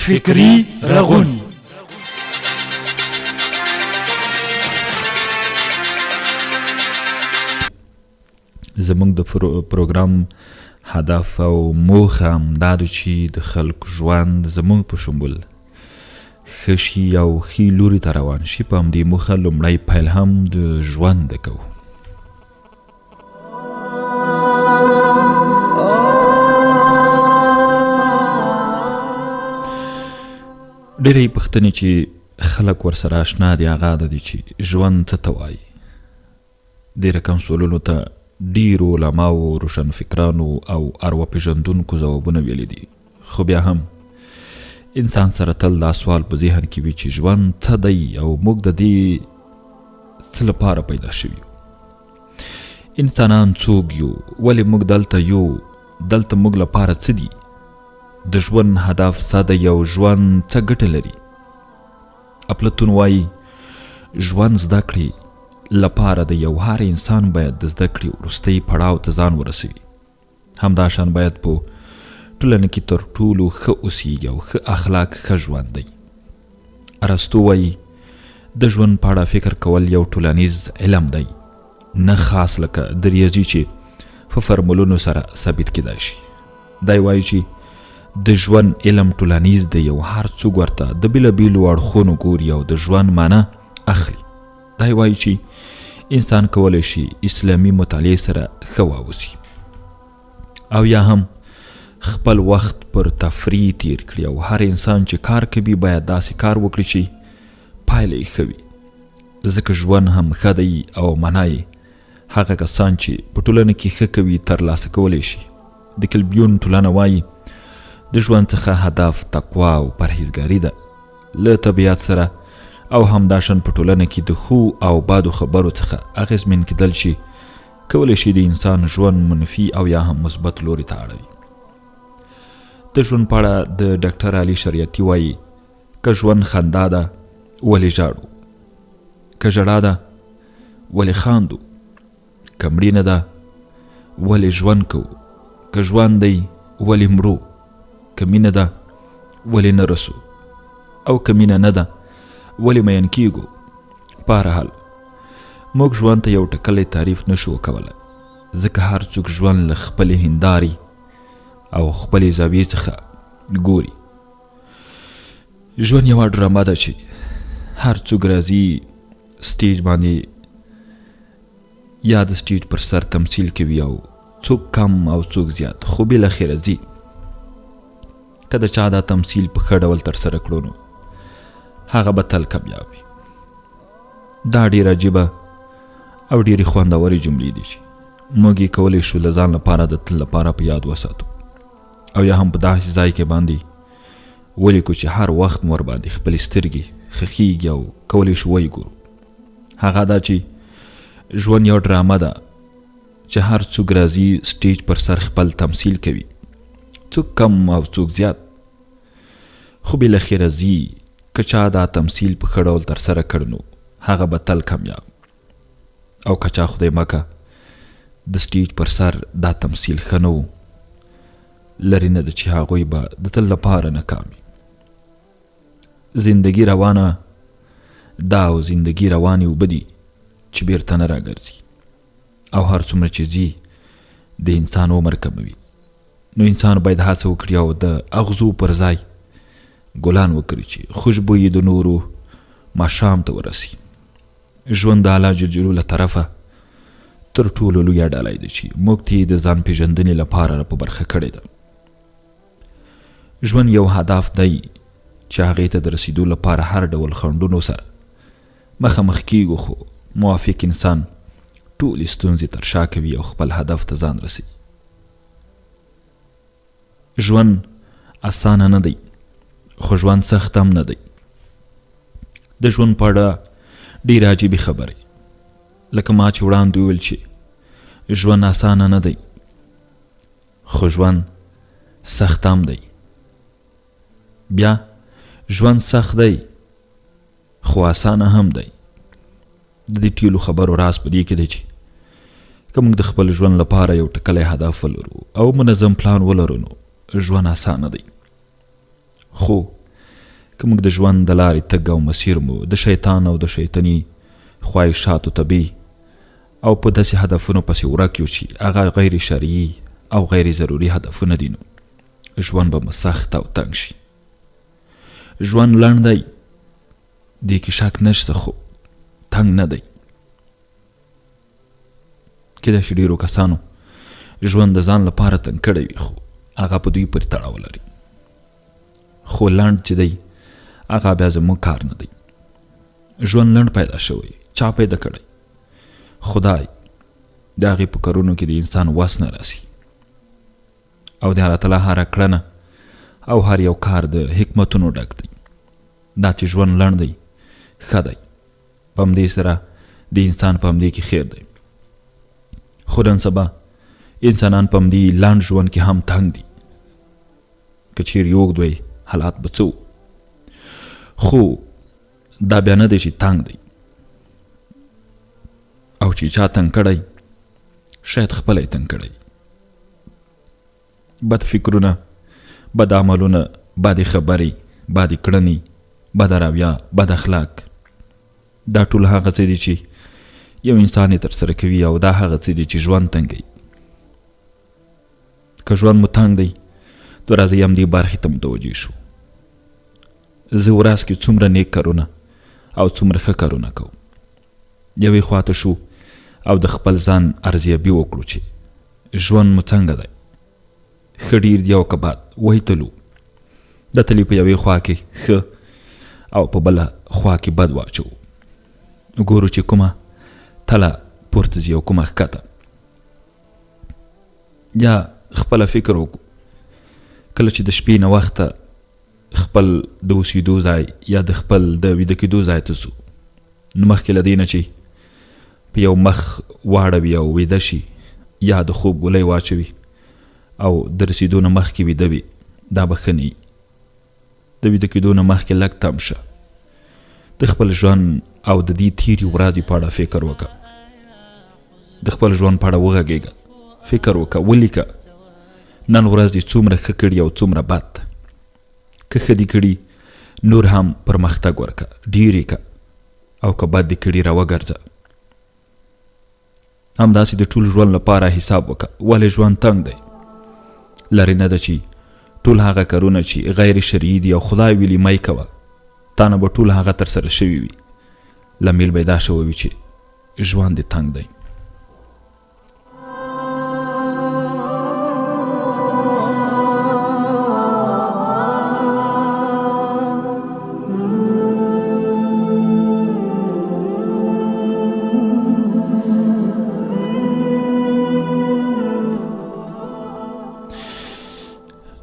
فکري رغون. زموږ د پروګرام هدف او موخه هم دا ده چې د خلکو ژوند زموږ په شمول ښه شي او ښي لوري ته روان شي. په همدې موخه لومړی پیل هم د ژوند کوو. ډېرې پوښتنې چې خلک ورسره آشنا دي هغه دا دي چې ژوند څه ته وایي؟ دې رقم سوالونو ته ډېرو علماوو، روشنفکرانو او ارواپېژندونکو ځوابونه ویلي دي، خو بیا هم انسان سره تل دا سوال په ذهن کې وي چې ژوند څه دی او موږ د دې څه لپاره پیدا شوي یو؟ انسانان څوک یو؟ ولې موږ دلته یو؟ دلته موږ لپاره څه دي؟ د ژوند هدف څه دی او ژوند څه ګټه لري؟ اپلتون وایي ژوند زده کړې لپاره د یو هر انسان باید د زده کړې وروستۍ پړاو ته ځان ورسوي. همداشان باید په ټولنه کې تر ټولو ښه اوسیږي او ښه اخلاق ښه ژوند دی. ارسطو وایي د ژوند په اړه فکر کول یو ټولنیز علم دی، نه خاص لکه د ریاضي چې په فرمولونو سره ثابت کیدای شي. دی وایي چې د ژوند علم ټولنیز دی او هر څوک ورته د بېلابېلو اړخونو ګوري او د ژوند معنی اخلي. دی وایي چې انسان کولی شي اسلامي مطالعې سره ښه واوسي او یا هم خپل وخت پر تفریح تیر کړي او هر انسان چې کار کوي باید داسې کار وکړي چې پایله یې ښه وي، ځکه ژوند هم ښه دی او معنا یې هغه کسان چې په ټولنه کې ښه کوي ترلاسه کولی شي. د کلبیون ټولنه وایي د ژوند څخه هدف تقوا او پرهیزګاري ده، له طبیعت سره او همداشان په ټولنه کې د ښو او بدو خبرو څخه اغیزمن کیدل چې کولی شي د انسان ژوند منفي او یا هم مثبت لوري ته اړوي. د ژوند په اړه د ډاکټر علي شریعتي وایي که ژوند خندا ده ولې ژاړو، که ژړا ده ولې خاندو، که مړینه ده ولې ژوند کوو، که ژوند دی ولې مرو، که مینه ده ولې نه رسو، او که مینه نه ده ولې مین کیږو. په هر حال موږ ژوند ته یو ټکلی تعریف نشو کولی، ځکه هر څوک ژوند له خپلې هندارې او خپلې زاویې څخه ګوري. ژوند یوه ډرامه ده چې هر څوک راځي سټیج باندې یا د سټیج پر سر تمثیل کوي او څوک کم او څوک زیات، خو بالاخره ځي. که د چا دا تمثیل په ښه ډول ترسره کړو نو هغه به تل کامیاب وي. دا ډېره عجیبه او ډېرې خوندورې جملې دي چې موږ یې کولی شو له ځان لپاره د تل لپاره په یاد وساتو او یا هم په داسې ځای کې باندې ولیکو چې هر وخت مو ورباندې خپلې سترګې خښېږي او کولی شو ویې ګورو. هغه دا چې ژوند یو ډرامه ده چې هر څوک راځي سټیج پر سر خپل تمثیل کوي، څوک کم او څوک زیات، خو بالاخره ځي. که چا دا تمثیل په ښه ډول ترسره کړ نو هغه به تل کامیاب، او که چا خدای مکه د سټیج پر سر دا تمثیل ښه نه و، لرې نه ده چې هغوی به د تل لپاره ناکام وي. زندگی روانه ده او زندگی روانې اوبه دي چې بیرته نه راګرځي، او هر څومره چې ځي د انسان عمر کموي. نو انسان باید هڅه وکړي او د اغزو پر ځای ګلان وکري چې خوشبویي د نورو ماښام ته ورسي. ژوند د الله جل جلاله له طرفه تر ټولو لویه ډالۍ ده چې موږ ته یې د ځان پېژندنې لپاره را په برخه کړې ده. ژوند یو هدف دی چې هغې ته د رسېدو لپاره هر ډول خنډونو سره مخامخ کیږو، خو موافق انسان ټولې ستونزې تر شا کوي او خپل هدف ته ځان رسوي. ژوند اسانه نه دی، خو ژوند سخت هم نه دی. د ژوند په اړه ډېرې عجیبې خبرې، لکه ما چې وړاندې وویل چې ژوند اسانه نه دی، خو ژوند سخت هم دی. بیا ژوند سخت دی خو اسانه هم دی. د دې ټولو خبرو راز په دې کې دی چې که موږ د خپل ژوند لپاره یو ټکلی هدف ولرو او منظم پلان ولرو نو ژوند اسانه دی، خو که موږ د ژوند د لارې تګ او مسیر مو د شیطان او د شیطاني خواهشاتو تبع او په داسې هدفونو پسې ورک یو چې هغه غیر شرعي او غیر ضروري هدفونه دي، نو ژوند به مو سخت او تنګ شي. ژوند لنډ دی، دې کې شک نشته، خو تنګ نه دی. کېدای شي ډېرو کسانو ژوند د ځان لپاره تنګ کړی وي، خو هغه په دوی پورې تړاو لري. خو لنډ چې دی هغه بیا زموږ کار نه دی. ژوند لنډ پیدا شوی، چا پیدا کړی؟ خدای. د هغې په کارونو کې د انسان وس نه راسي، او د الله تعالی هره کړنه او هر یو کار د حکمتونو ډک دی. دا چې ژوند لنډ دی ښه دی، په همدې سره د انسان په همدې کې خیر دی. خو نن سبا انسانان په همدې لنډ ژوند کې هم تنګ دي. که چیرې اوږد وای حالات به څه وو، خو دا بیا نه دی چې تنګ دی، او چې چا تنګ کړی شاید خپله یې تنګ کړی. بد فکرونه، بد عملونه، بدې خبرې، بدې کړنې، بده رویه، بد اخلاق، دا ټول هغه څه دي چې یو انسان یې ترسره کوي، او دا هغه څه دي چې ژوند تنګوي. که ژوند مو تنګ دی نو راځئ همدې برخې ته متوجه شو. زه ورځ کې څومره نیک کارونه او څومره ښه کارونه کوم. یوې خواته شو او د خپل ځان ارزیابي وکړو چې ژوند مو څنګه دی، ښه ډیر دی او که بد. وایي تلو د تلې په یوې خوا کې ښه او په بله خوا کې بد واچوو، ګورو چې کومه تله پورته ځي او کومه ښکته. یا خپله فکر وکړو کله چې د شپې نه وخته خپل د اوسېدو ځای یا د خپل د ویده کېدو ځای ته ځو، نو مخکې له دې نه چې په یو مخ واړوي او ویده شي یا د خوب ګولۍ واچوي او د رسېدو نه مخکې ویده وي، دا به ښه نه وي. د ویده کېدو نه مخکې لږ تم شه، د خپل ژوند او د دې تېرې ورځې په اړه فکر وکړه، د خپل ژوند په اړه وغږېږه، فکر وکړه، ولیکه نن ورځ دې څومره ښه کړي او څومره بد. که ښه دې کړي نور هم پرمختګ ورکه، ډېر یې که، او که بد دې کړي راوګرځه. همداسې د ټول ژوند لپاره حساب وکړه، ولې ژوند تنګ دی؟ لرې نه ده چې ټول هغه کارونه چې غیر شرعي دي او خدای ویلي مه یې کوه، تا نه به ټول هغه ترسره شوي وي. لامل به یې دا شوی وي چې ژوند دې تنګ دی.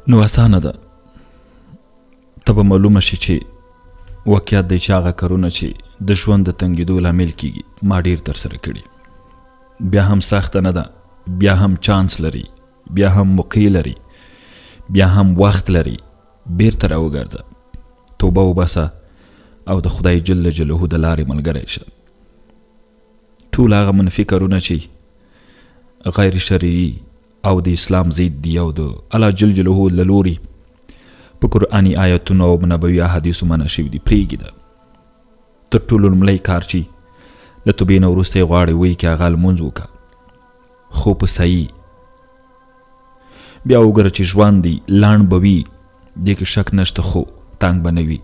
نو اسانه ده، ته به معلومه شي چې واقعیت دی چې هغه کارونه چې د ژوند د تنګېدو لامل کیږي ما ډیر ترسره کړي. بیا هم سخته نه ده، بیا هم چانس لري، بیا هم موقع لري، بیا هم وخت لري. بیرته راوګرځه، توبه وباسه او د خدای جل جلاله د لارې ملګری شه. ټول هغه منفي کارونه چې غیر شرعي او د اسلام ضد دي او د الله جل جلاله له لوري په قرآني آیتونو او نبوي احادیثو منع شوي دي، پرېږده. تر ټولو لومړی کار چې له توبې نه وروسته یې غواړي وایي کې هغه لمونځ وکړه، خو په صحیح. بیا وګوره چې ژوند دی لنډ به وي، دې کې شک نشته، خو تنګ به نه وي.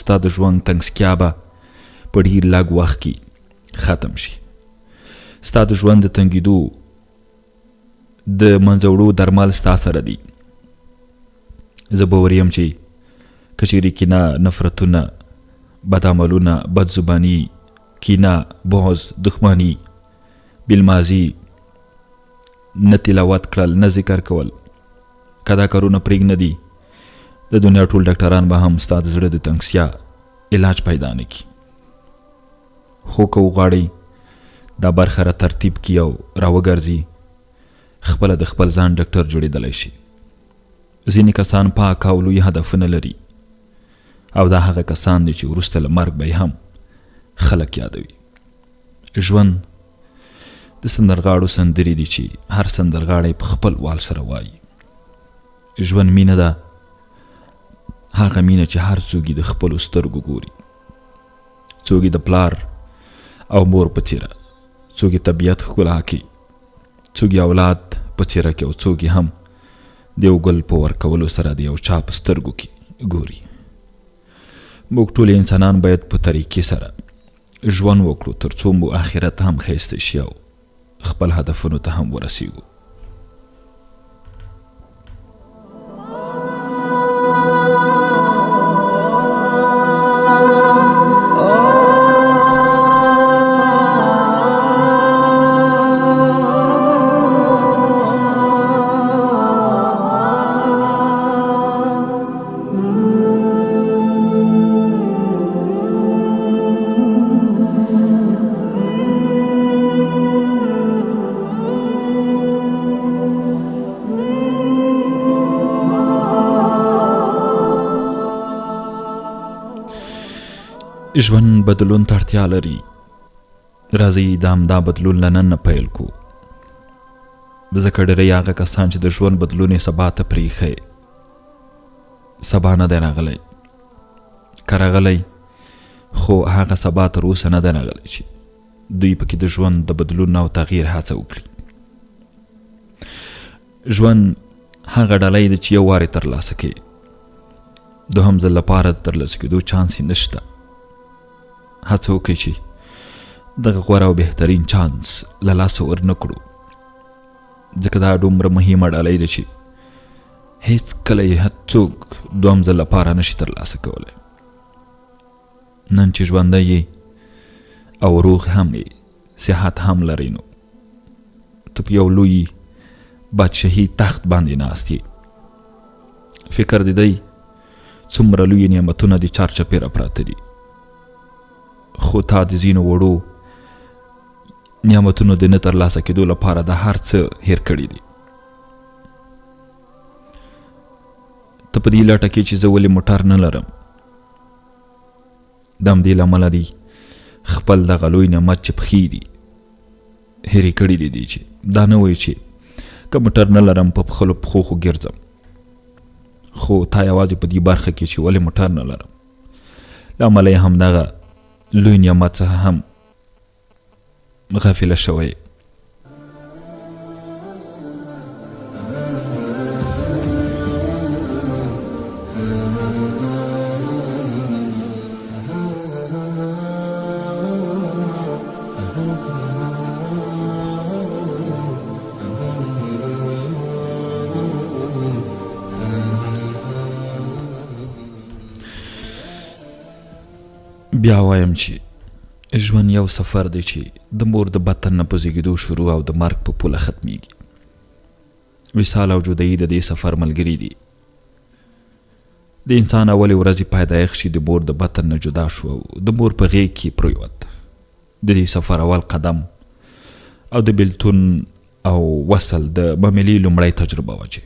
ستا د ژوند تنګسکیا به په ډیر لږ وخت کې ختم شي. ستا د ژوند د تنګېدو د منځه وړو درمل ستا سره دي. زه باوري یم چې که چیرې کینه، نفرتونه، بد عملونه، بد زباني، کینه، بغض، دښمني، بالماضي، نه تلاوت کړل، نه ذکر کول، که دا کارونه پرېږ نه دي، د دنیا ټول ډاکټران به هم ستا د زړه د تنګسیا علاج پیدا نه کړي. خو که وغواړئ دا برخه را ترتیب کړي او راوګرځي، خپله د خپل ځان ډاکټر جوړېدلی شي. ځینې کسان پاک او لوی هدفونه لري، او دا هغه کسان دي چې وروسته له مرګ به یې هم خلک یادوي. ژوند د سندرغاړو سندرې دي چې هر سندرغاړی په خپل وال سره وایي. ژوند مینه ده هغه مینه چې هر څوک یې د خپلو سترګو ګوري، څوک یې د پلار او مور په څیره، څوک یې طبیعت ښکلا کې، څوک یې اولاد په څیره کې او څوک یې هم د یو ګل په ورکولو سره د یو چا په سترګو کې ګوري. موږ ټول انسانان باید په طریقې سره ژوند وکړو ترڅو مو آخرت هم ښایسته شي او خپل هدفونو ته هم ورسیږو. ژوند بدلون ته اړتیا لري. راځئ د همدا بدلون له نن نه پیل کو، ځکه ډېری هغه کسان چې د ژوند بدلون یې سبا ته پرېښی، سبا نه دی راغلی، که راغلی خو هغه سبا تر اوسه نه دی راغلی چې دوی پکې د ژوند د بدلون او تغییر هڅه وکړي. ژوند هغه ډالۍ ده چې یو وار یې ترلاسه کوې، دوهم ځل لپاره د ترلاسه کېدو چانس یې نشته. هڅه وکړئ چې دغه غوره او بهترین چانس له لاسه ورنه کړو، ځکه دا دومره مهمه ډالۍ ده چې هیڅ کله یې هیڅوک دوهم ځل لپاره نشي ترلاسه کولی. نن چې ژوندی یې او روغ هم یې، صحت هم لرې، نو ته په یو لوی بادشاهي تخت باندې ناست یې. فکر دې دی څومره لوی نعمتونه دې چار چاپېره پراته دي، خو تا د ځینو وړو نعمتونو د نه ترلاسه کېدو لپاره د هر څه هېر کړي دي. ته په دې لټه کې چې زه ولې موټر نه لرم، د همدې له امله دی خپل دغه لوی نعمت چې پښې دي هېرې کړې دي دي چې دا نه وایي چې که موټر نه لرم په خپلو پښو خو ګرځم، خو تا یوازې په دې برخه کې چې ولې موټر نه لرم له امله یې همدغه لوی نعمت څخه هم غافله شوی. بیا وایم چې ژوند یو سفر دی چې د مور د بطن نه په زیږیدو شروع او د مرګ په پوله ختمیږي. وصال او جدایي د دې سفر ملګري دي. د انسان اولې ورځې پیدایښت چې د مور د بطن نه جدا شو او د مور په غیږ کې پریوت، د دې سفر اول قدم او د بیلتون او وصل د معاملې لومړی تجربه وه چې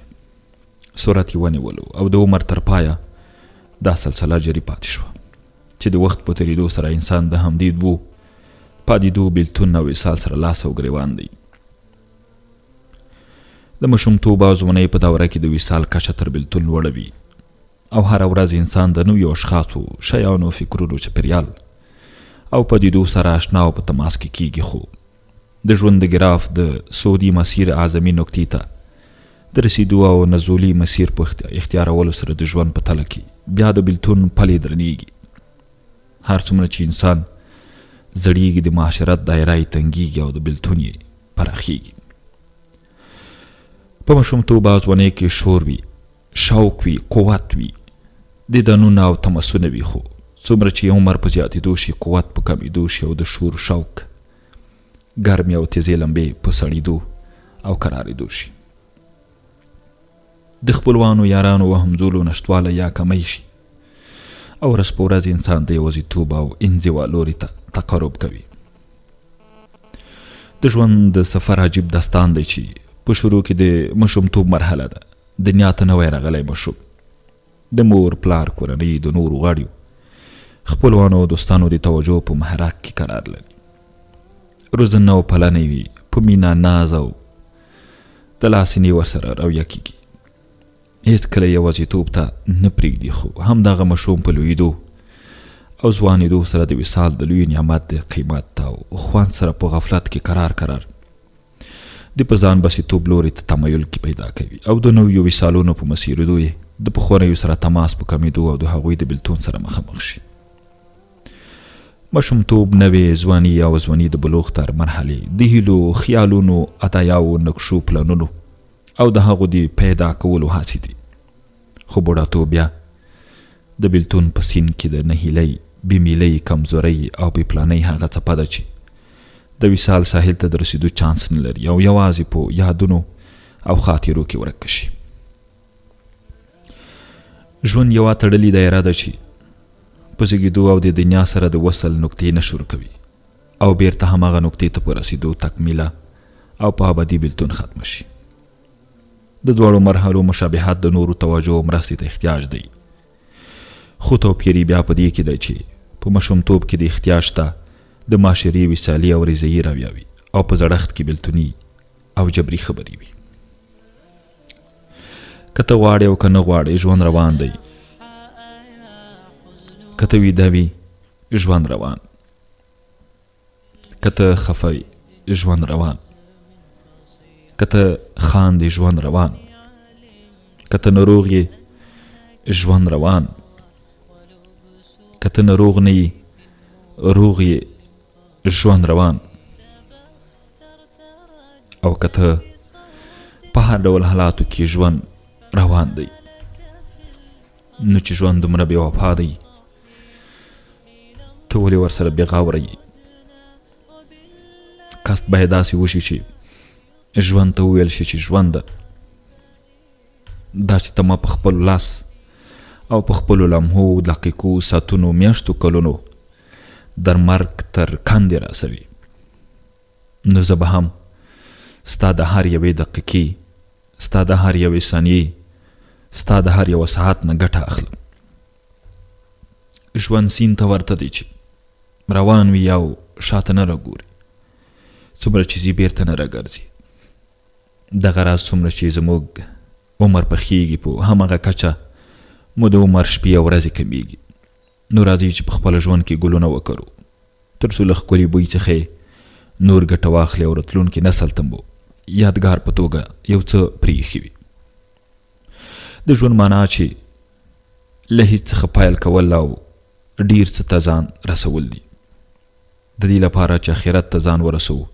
صورت یې ونیولو او د عمر تر پایه دا سلسله جري پاتې شوه چې د وخت په تېرېدو سره انسان د همدې دوو پدیدو بیلتون او وصال سره لاس او ګریوان دی. د ماشومتوب او ځوانۍ په دوره کې د وصال کچه تر بیلتون لوړه وي او هره ورځ انسان د نویو اشخاصو، شیانو، فکرونو، چاپېریال او پدیدو سره آشنا او په تماس کې کیږي، خو د ژوند د ګراف د صعودي مسیر اعظمي نقطې ته د رسیدو او نزولي مسیر په اختیارولو سره د ژوند په تله کې بیا د بیلتون پلې درنیږي. هر څومره چې انسان زړیږي د معاشرت دایره یې تنګیږي او د بیلتون یې پراخیږي. په ماشومتوب او ځوانۍ کې شور وي، شوق وي، قوت وي، دیدنونه او تماسونه وي، خو څومره چې عمر په زیاتېدو شي قوت په کمېدو شي او د شور شوق ګرمې او تیزې لمبې په سړېدو او کرارېدو شي. د خپلوانو، یارانو او همزولو نشتوالی یا کمی شي او ورځ په ورځ انسان د یوازیتوب او انزوا لوري ته تقرب کوي. د ژوند د سفر عجیب داستان دی چې په شروع کې د ماشومتوب مرحله ده، دنیا ته نوی راغلی ماشوم د مور، پلار، کورنۍ، د نورو غړیو، خپلوانو او دوستانو د توجه په محرک کې قرار لري. روزنه او پالنه وي، په مینه، ناز او د لاس نیو ورسره رویه کیږي. هېڅکله یوازیتوب ته نه پرېږدي، خو همدغه ماشوم په لویېدو او ځوانېدو سره د وصال د لوی نعمت د قیمت او خوند سره په غفلت کې کرار کرار د په ځان بسیتوب لوري ته تمایل کې پیدا کوي او د نویو وصالونو په مسیرېدو یې د پخوانیو سره تماس په کمېدو او د هغوی د بېلتون سره مخامخ شي. ماشومتوب، نوې ځواني او ځواني د بلوغ تر مرحلې د هیلو، خیالونو، عطایاو، نقشو، پلانونو او د هغو د پیدا کولو هڅې دي. خو بوډاتوب بیا د بیلتون په سیند کې د نهیلۍ، بې میلۍ، کمزورۍ او بې پلانۍ هغه څپه ده چې د وصال ساحل ته د رسېدو چانس نه لري او یوازې په یادونو او خاطرو کې ورکه شي. ژوند یوه تړلې دایره ده چې په زیږېدو او د دنیا سره د وصل نقطې نه شروع کوي او بیرته هماغه نقطې ته په رسېدو تکمیله او په ابدي بیلتون ختمه شي. د دواړو مرحلو مشابهت د نورو توجه او مرستې ته احتیاج دی، خو توپیر یې بیا په دې کې دی چې په ماشومتوب کې د احتیاج ته د معاشرې وصالي او رضایي رویه وي او په زړښت کې بیلتوني او جبري خبرې وي. که ته غواړې او که نه غواړې ژوند روان دی، که ته ویده وي ژوند روان، که ته خفه وي ژوند روان، که ته خاندې ژوند روان، که ته ناروغ یې ژوند روان، که ته ناروغ نه یې روغ یې ژوند روان، او که ته په هر ډول حالاتو کې ژوند روان دی. نو چې ژوند دومره بې وفا دی، ته ولې ورسره بې غوره یې؟ قصد باید داسې وشي چې ژوند ته وویل شي چې ژوند ده، دا چې ته ما په خپل لاس او په خپلو لمحو، دقیقو، ساعتونو، میاشتو، کلونو در مرګ تر کندې راسوي، نو زه به هم ستا د هر یوې دقیقې، ستا د هر یوې ثانیې، ستا د هر یوه ساعت نه ګټه اخلم. ژوند سیند ته ورته دی چې روان وي او شاته نه راګوري، څومره چې ځي بیرته نه راګرځي. دغه راز څومره چې زموږ عمر پخیږي، په هماغه کچه مو د عمر شپې او ورځې کمیږي. نو راځئ چې په خپل ژوند کې ګلونه وکرو، تر څو له ښکلي بوی څخه یې نور ګټه واخلي او راتلونکي نسل ته مو یادګار په توګه یو څه پرې ایښي وي. د ژوند معنا چې له هیڅ څخه پیل کول او ډیر څه ته ځان رسول دي. د دې لپاره چې آخرت ته ځان ورسوو،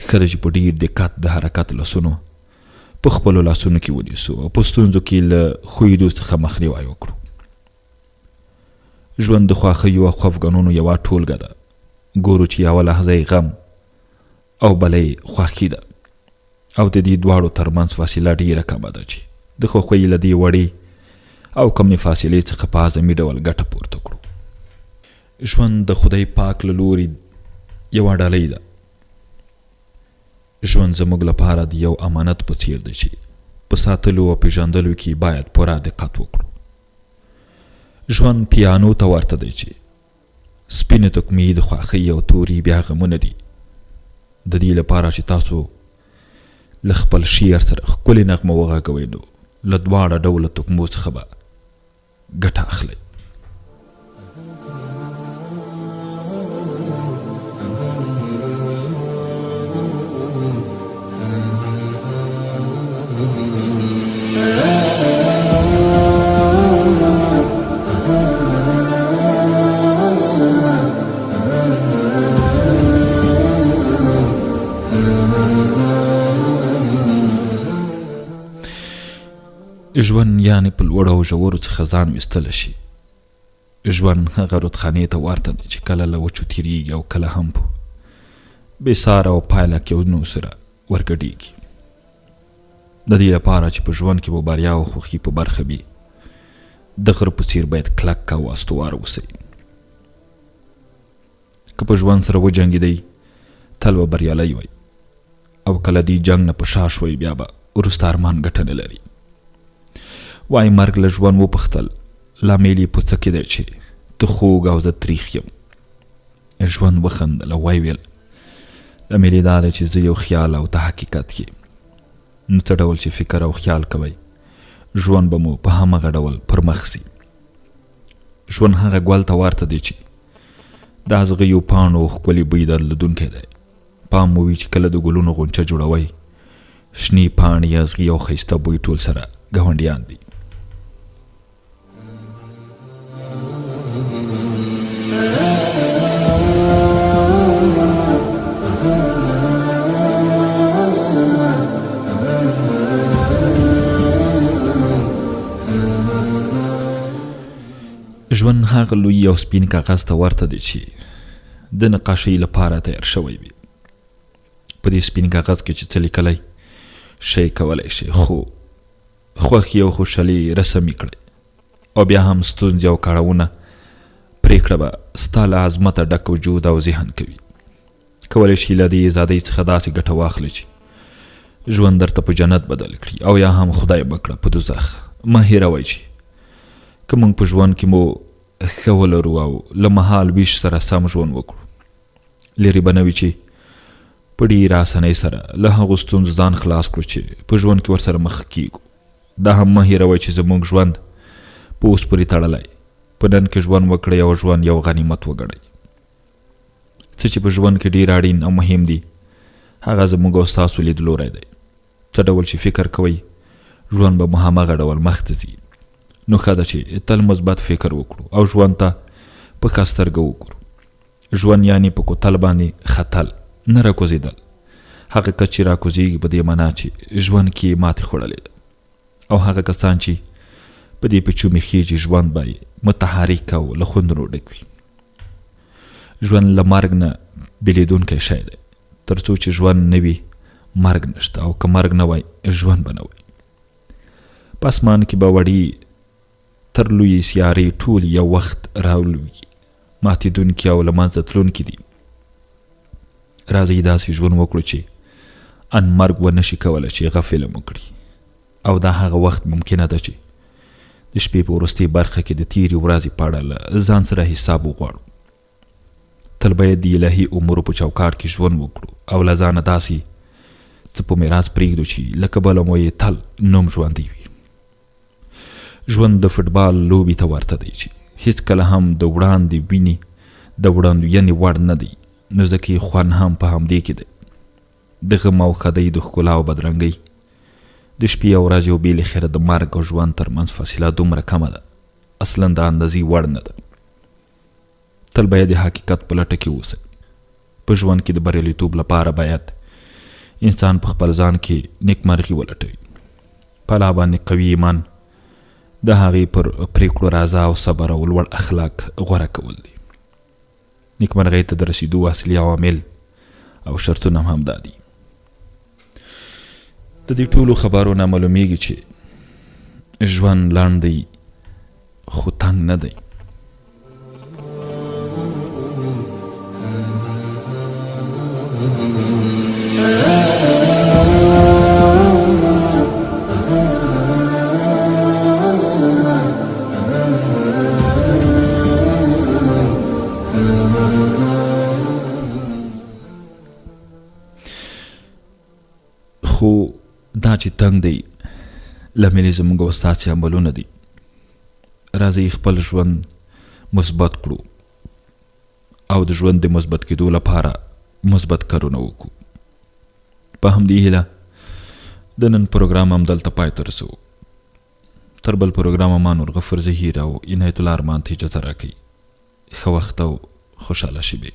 ښه ده چې په ډیر دقت د حرکت لاسونو په خپلو لاسونو کې ونیسو او په ستونزو کې له ښویېدو څخه مخنیوی وکړو. ژوند د خوښیو او خفګانونو یوه ټولګه ده. ګورو چې یوه لحظه یې غم او بله یې خوښي ده او د دې دواړو ترمنځ فاصله ډیره کمه ده چې د خوښۍ له دې وړې او کمې فاصلې څخه په اعظمي ډول ګټه پورته کړو. ژوند د خدای پاک له لوري یوه ډالۍ ده. ژوند زموږ لپاره د یو امانت په څیر دی چې په ساتلو او پیژندلو کې باید پوره دقت وکړو. ژوند پیانو ته ورته دی چې سپینې تکمې د خوښۍ او توري بیا غمونه دي. د دې لپاره چې تاسو له خپل شعر سره ښکلې نغمه وغږوئ، نو له دواړه ډوله تکمو څخه به ګټه اخلئ. ژوند یعنې په لوړو او ژورو څخه ځان ویستل شي. ژوند هغه رودخانې ته ورته دی چې کله له وچو تیریږي او کله هم په بې ساره او پایله کېدونو سره ورګډیږي. د دې لپاره چې په ژوند کې مو بریا او خوښي په برخه وي، د غره په څیر باید کلک او استوار اوسئ. که په ژوند سره وجنګېدئ، تل به بریالی وئ او که له دې جنګ نه په شا شوئ، بیا به وروسته ارمان ګټه نه لري. وایي مرګ له ژوند وپوښتل، لامل یې په څه کې دی چې ته خوږ او زه تریخ یم؟ ژوند وخندل او ویې ویل، لامل یې دا دی چې زه یو خیال او ته حقیقت یې. نو څه ډول چې فکر او خیال کوئ، ژوند به مو په همغه ډول پر مخ ځي. ژوند هغه ګل ته ورته دی چې د ازغیو پاڼو ښکلي بوی درلودونکی دی. پام مو وي چې کله د ګلونو غونچه جوړوئ، شنې پاڼې، ازغي او ښایسته بوی ټول سره ګاونډیان دي. ژوند هغه لوی او سپین کاغذ ته ورته دی چې د نقاشۍ لپاره تیار شوی وي. په دې سپین کاغذ کې چې څه لیکلی شی کولی شي، خو خوښي او خوشحالي رسمي کړئ او بیا هم ستونزې او کړاوونه پرېکړه به ستا له عظمته ډک وجود او ذهن کوي. کولی شي له دې ازادۍ څخه داسې ګټه واخلي چې ژوند درته په جنت بدل کړي او یا هم خدای مه کړه په دوزخ. مه هېروئ چې که موږ په ژوند کې مو ښه ولرو او له مهال ویش سره سم ژوند وکړو، لرې به نه وي چې په ډېره اسانۍ سره له هغو ستونزو ځان خلاص کړو چې په ژوند کې ورسره مخ کېږو. دا هم مه هېروئ چې زموږ ژوند په اوس پورې تړلی. په نن کې ژوند وکړئ او ژوند یو غنیمت وګڼئ. څه چې په ژوند کې ډېر اړین او مهم دي، هغه زموږ او ستاسو لیدلوری دی. څه ډول چې فکر کوئ، ژوند به مو هماغه ډول مخته ځي. نو ښه ده چې تل مثبت فکر وکړو او ژوند ته په ښه سترګه وګورو. ژوند یعنې په کوتل باندې ختل، نه راکوزېدل. هغه کس چې راکوزېږي په دې معنا چې ژوند کې یې ماتې خوړلې ده او هغه کسان چې په دې پیچومي خېژي ژوند به یې متحرک او له خوندونو ډک وي. ژوند له مرګ نه بېلېدونکی شی دی. تر څو چې ژوند نه وي مرګ نشته او که مرګ نه وای ژوند به نه وای. په اسمان کې به وړي تر لویې سیارې ټول یو وخت راولویږي، ماتېدونکي او له منځه تلونکي دي. راځئ داسې ژوند وکړو چې ان مرګ ونه شي کولی چې غافله مو کړي. او دا هغه وخت ممکنه ده چې د شپې په وروستۍ برخه کې د تیرې ورځې په اړه له ځان سره حساب وغواړو. تل باید د الهي امورو په چوکاټ کې ژوند وکړو او له ځانه داسې څه په میراث پرېږدو چې له کبله مو یې تل نوم ژوندی وي. ژوند د فوټبال لوبې ته ورته دی چې هیڅکله هم د وړاندې وینې د وړاندوینې وړ نه دی، نو ځکه یې خوند هم په همدې کې دی. د غم او ښادۍ، د ښکلا او بدرنګۍ، د شپې او ورځې او بالاخره د مرګ او ژوند ترمنځ فاصله دومره کمه ده، اصلا د اندازې وړ نه ده. تل باید د حقیقت په لټه کې اوسئ. په ژوند کې د بریالیتوب لپاره باید انسان په خپل ځان کې نیکمرغي ولټوي. په الله باندې قوي ایمان، د هغې پر پریکړو رضا او صبر او لوړ اخلاق غوره کول دي. نیکمرغۍ ته د رسیدو اصلي عوامل او شرطونه هم همدا دي. د دې ټولو خبرو نه معلومیږي چې ژوند لنډ دی خو تنګ نه دی. خو دا چې تنګ دی لامل یې زموږ او ستاسې عملونه دي. راځئ خپل ژوند مثبت کړو او د ژوند د مثبت کېدو لپاره مثبت کارونه وکړو. په همدې هیله د نن پروګرام هم دلته پای ته رسوو. تر بل پروګرامه ما نور غفور زهیر او عنایت الله ارمان ته اجازه راکړئ. ښه وخت او خوشحاله شېبې.